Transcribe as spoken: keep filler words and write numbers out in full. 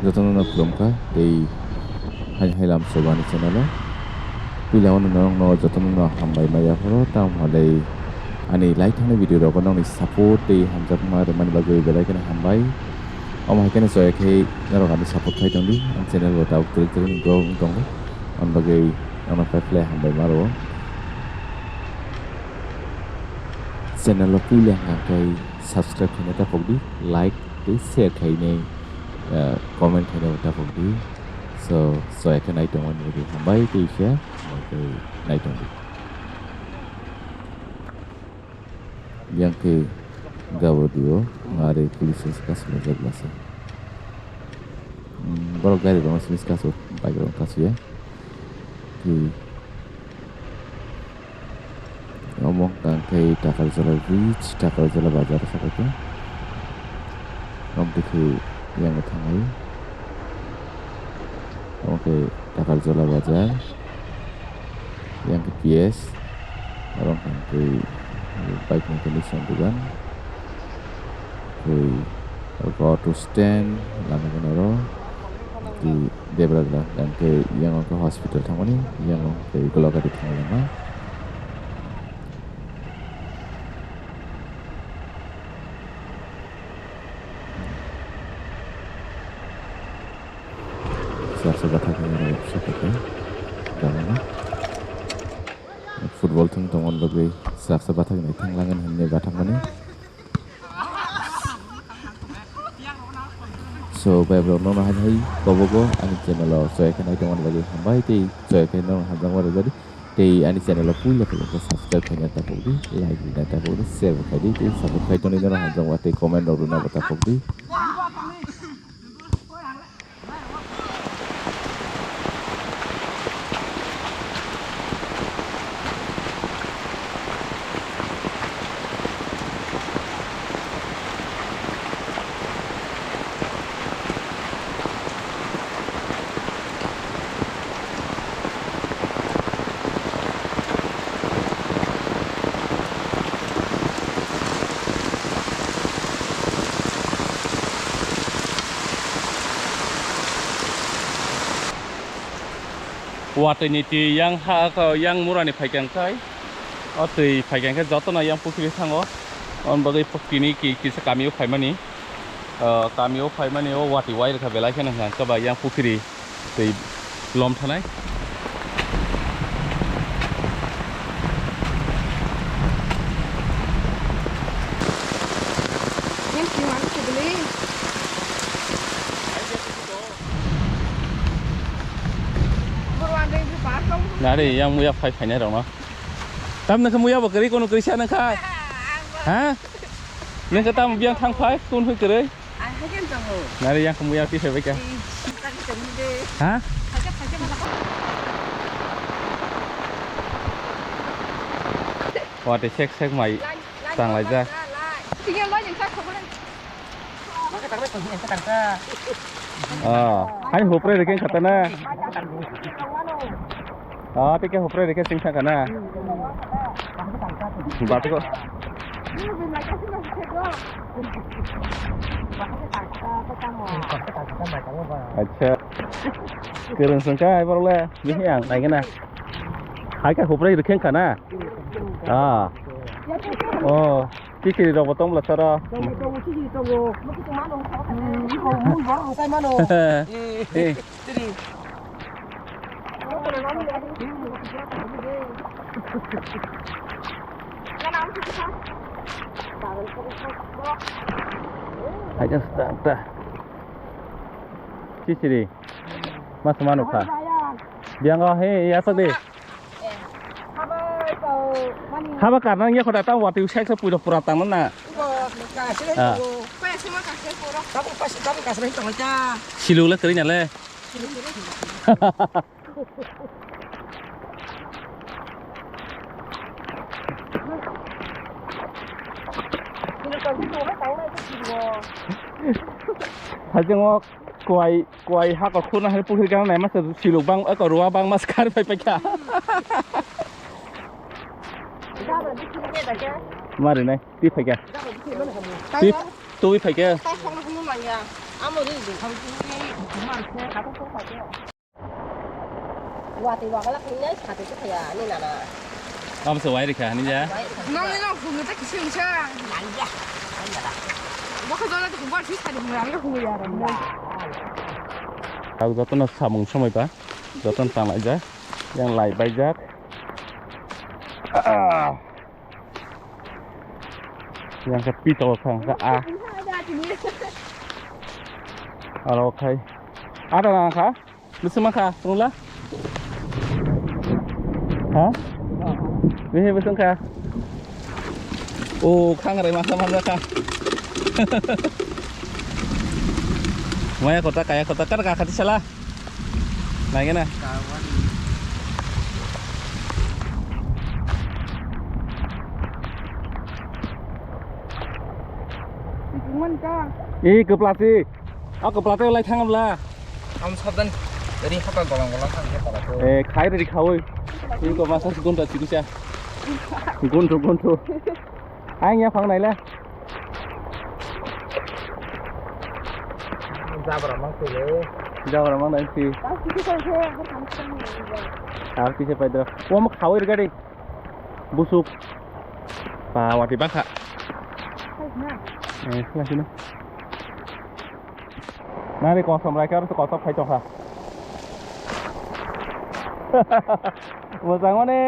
Jotono no khulumkha tei hai hai lam sobani channel o. Puila wano norokno jotono no hambai maya phoro, tamo hwnlai ani lai thangnai video rogo nokni support tei hamjakma rwmani bagwi belai kheno hambai. Omo hai kheno chaya khe norok ani support khai tongdi, ani channel bo tabuk twrwk twrwk ni grow wng tongo, aboni bagwi norokno phaiphlai hambai ma rwo. Channel o puila hwnkha khe subscribe khaina ta phokdi, like tei share khainai, ah, comment khainai bo ta phokdi. So, so ekhe nai tongmani bagwi hambai tei khe, hambai tei nai tongdi. Yang khe gabo dio, ngari police se kasu le jak lasa. Hmm, borok gari rong simi kasu, bike rong kasu ya. Tei omo hwnkha khe Takarjala bridge, Takarjala bazar sakha khe. Omo twi khe yang thangnai. Omo khe Takarjala bazar. Yang khe P S. Oro hwnkha khe bike ni condition dugan. Tei oro auto stand lama gana oro. Tei Debra gana hwnkha khe yang khe hospital thangmani, yang khe Golagati thangmani. Chwraksa bathakni rok sokha khe gabana. Football thwng tongmani bagwi chwraksa bathakni thanglangan hwnwi bathakmani. So, bai borok nono hai hai kobogo ani channel o chaya khe nai tongmani bagwi hambai tei chaya khe nono hamjakma rwjadi. Tei ani channel o puila khe subscribe khaina ta phokdi, like rwna ta phokdi, share bo khaidi tei support khai tongni nono hamjakma tei comment rok rwna bo ta phokdi. Watwi ni twi yang ha, yang mura ni phaikha khe, o twi phaikha khe jotono yang pukhiri thango. Aboni bagwi tini ki-, kisa kami o phaimani, o kami o phaimani o watwi wai rwkha belai kheno hwnkha khe ba yang pukhiri twi lom thanai. Nari yang muya phai phainai rok no. Tam nang khe muya bo kwrwi kono kwrwi sa nang kha. Ha? Nang khe tam biyang thang phai kun phui kwrwi. Nari yang khe muya ti phai bai kha. Ha? Watwi sek sek mai tang lai jak. Ah, hai hopre rikeng khatana. Ah, tike hopre rikeng sing thangkana. Batiko. Acha. Kereng sengka, ai borok le, bini ang, naikena. Hai ka hopre rikeng khana. Ah. Oh. Chichiri rok bo tong bwla soro. Tongo, tongo, chichiri tongo. Hmm, iko mui borok rok sai mano. Eh. Eh. Chiri. Hai jang sta ta. Chichiri. Mas mano kha. Biango he ya sa de. Haba karna nge khoda ta wati usai sa puiro pura tang na. Ah. Silu le kri na le. Hajeng o kwai, kwai hako khuna hai pukhri gana nai masa siluk bang, eko ruwa bang mas kar pai paikha. Mari nai, ti phaikha. Ti, tui phaikha. Watwi bagala khinai sati tu khaya ni nana. Abo se wai rikha ni ja. Nong ni nong phungo ta kisi wngsa. Bokha jala tu phungo si sati phungo ang phungo ya. Ang jotono samung somoi ba. Jotono tang lai ja. Yang lai bai jak. Ah. Yang ke pito sang ke ah. Aro khai. Ada nang kha? Bisi ma kha? Tungla? Ha? Bihi bisi kha? Oh, khang rai masa masa kha. Maya kota kaya kota kar ka khati sala. Lagi na. I kepla si. Aku kepla te lai thang bla. Am sabdan. Ri haka golang golang thang ke pala ko. Eh, khai ri khawi. Ini kok masa gunta sih bisa. Guntu guntu. Ang ya phang nai le. Jabra mang sile. Jabra mang nai si. Ar kisa pai dra. Ko mo khawir gadi. Busuk. Pa wati bakha. Eh, lagi na. Nari kosom rai kar kosom khai tokha. Mojang mane.